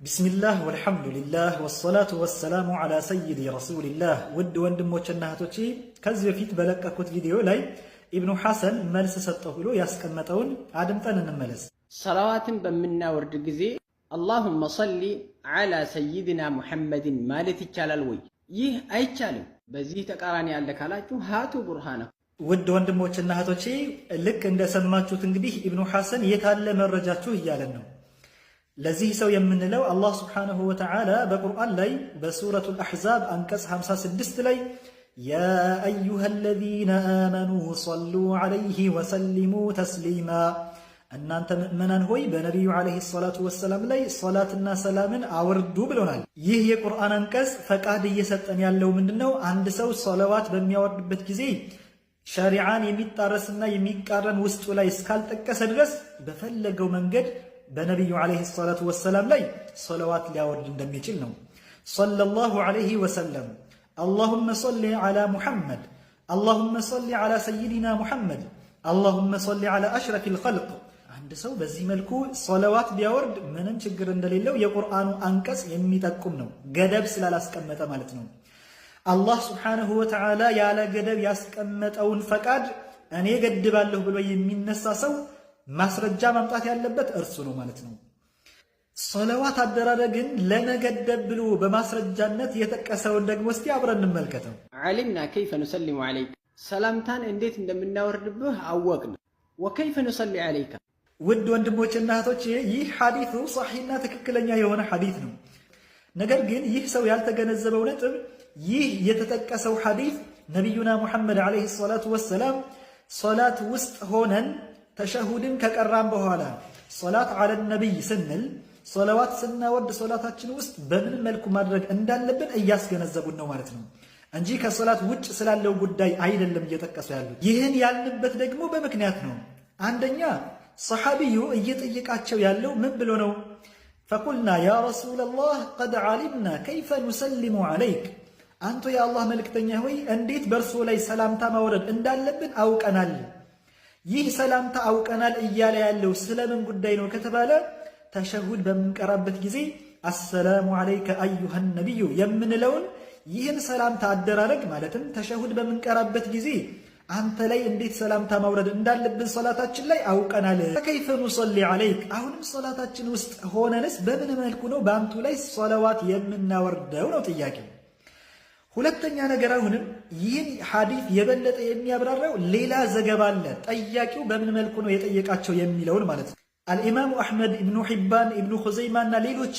بسم الله والحمد لله والصلاة والسلام على سيدي رسول الله። ውድ ወንድሞችና እህቶቼ፣ ከዚህ በፊት በለቀኩት ቪዲዮ ላይ ኢብኑ ሐሰን መልስ ሰጠሁ ብሎ ያስቀመጠውን አድምጠን እንመለስ። ሰላዋትን በምናወርድ ጊዜ اللهم صل على سيدنا محمد ማለት ይቻላል ወይ? ይህ አይቻልም። በዚህ ተቃራኒ ያለ ካላችሁ هاتوا برهانكم። ውድ ወንድሞችና እህቶቼ፣ ልክ እንደሰማችሁት እንግዲህ ኢብኑ ሐሰን የታለ መረጃችሁ እያለን ነው። ለዚህ ሰው የምንለው አላህ سبحانه وتعالى በቁርአን ላይ በሱረቱል አሕዛብ አንቀጽ 56 ላይ يا أيها الذين آمنوا صلوا عليه وسلموا تسليما፣ እናንተ ምእመናን ሆይ በነቢዩ عليه الصلاة والسلام ላይ ሰላትና ሰላምን አውርዱ ብሎናል። ይህ የቁርአን አንቀጽ ፈቃድ እየሰጠን ያለው ምንድነው? አንድ ሰው ሰለዋት በሚያወርድበት ጊዜ ሸሪዓን የሚጣረስና የሚቃረን ውስጡ ላይ እስካልጠቀሰ ድረስ በፈለገው መንገድ በነቢዩ عليه الصلاة والسلام ላይ ሰለዋት ሊያወርድ እንደሚችል ነው። صلى الله عليه وسلم፣ اللهم صل على محمد፣ اللهم صل على سيدنا محمد፣ اللهم صل على أشرف الخلق። አንድ ሰው በዚህ መልኩ ሰለዋት ቢያወርድ ምንም ችግር እንደሌለው የቁርአኑ አንቀጽ የሚጠቁም ነው። ገደብ ስላላስቀመጠ ማለት ነው። አላህ سبحانه وتعالى ያለ ገደብ ያስቀመጠውን ፈቃድ እኔ ገድባለሁ ብሎ የሚነሳ ሰው ማስረጃ ማምጣት ያለበት እርሱ ነው ማለት ነው። ሰለዋት አደራረግን ለመገደብ ብሎ በማስረጃነት የጠቀሰውን ደግሞ እስቲ አብረን እንመልከተው። علمنا كيف نسلم عليك፣ ሰላምታን እንዴት እንደምናወርድብህ አወቅን። وكيف نصلي عليك። ውድ ወንድሞችና እህቶች፣ ይህ ሐዲቱ ሰሒና ትክክለኛ የሆነ ሐዲት ነው። ነገር ግን ይህ ሰው ያልተገነዘበው ነጥብ ይህ የተጠቀሰው ሐዲት ነቢዩና ሙሐመድ عليه الصلاة والسلام ሶላት ውስጥ ሆነን ተሸሁድን ከቀራን በኋላ صلاة على النبي ስንል፣ ሶለዋት ስናወርድ ሶላታችን ውስጥ በምን መልኩ ማድረግ እንዳለብን እያስገነዘቡን ነው ማለት ነው እንጂ ከሶላት ውጭ ስላለው ጉዳይ አይደለም እየጠቀሱ ያሉት። ይህን ያልንበት ደግሞ በምክንያት ነው። አንደኛ ሰሓቢዩ እየጠየቃቸው ያለው ምን ብሎ ነው? فقلنا يا رسول الله قد علمنا كيف نسلم عليك፣ አንቱ የአላህ መልእክተኛ ሆይ፣ እንዴት በእርሶ ላይ ሰላምታ ማውረድ እንዳለብን አውቀናል። ይህ ሰላምታ አውቀናል እያለ ያለው ስለምን ጉዳይ ነው ከተባለ ተሸሁድ በምንቀራበት ጊዜ السلام عليك أيها النبي የምንለውን ይህን ሰላምታ አደራረግ፣ ማለትም ተሸሁድ በምንቀራበት ጊዜ አንተ ላይ እንዴት ሰላምታ ማውረድ እንዳለብን ሶላታችን ላይ አውቀናል። كيف نصلي عليك፣ አሁንም ሶላታችን ውስጥ ሆነንስ በምን መልኩ ነው በአንቱ ላይ ሰለዋት የምናወርደው ነው ጥያቄው። ሁለተኛ ነገር አሁንም ይህን ሐዲስ የበለጠ የሚያብራራው ሌላ ዘገባ አለ። ጠያቂው በምን መልኩ ነው የጠየቃቸው የሚለውን ማለት ነው። አልኢማሙ አሕመድ፣ ኢብኑ ሒባን፣ ኢብኑ ኹዘይማ እና ሌሎች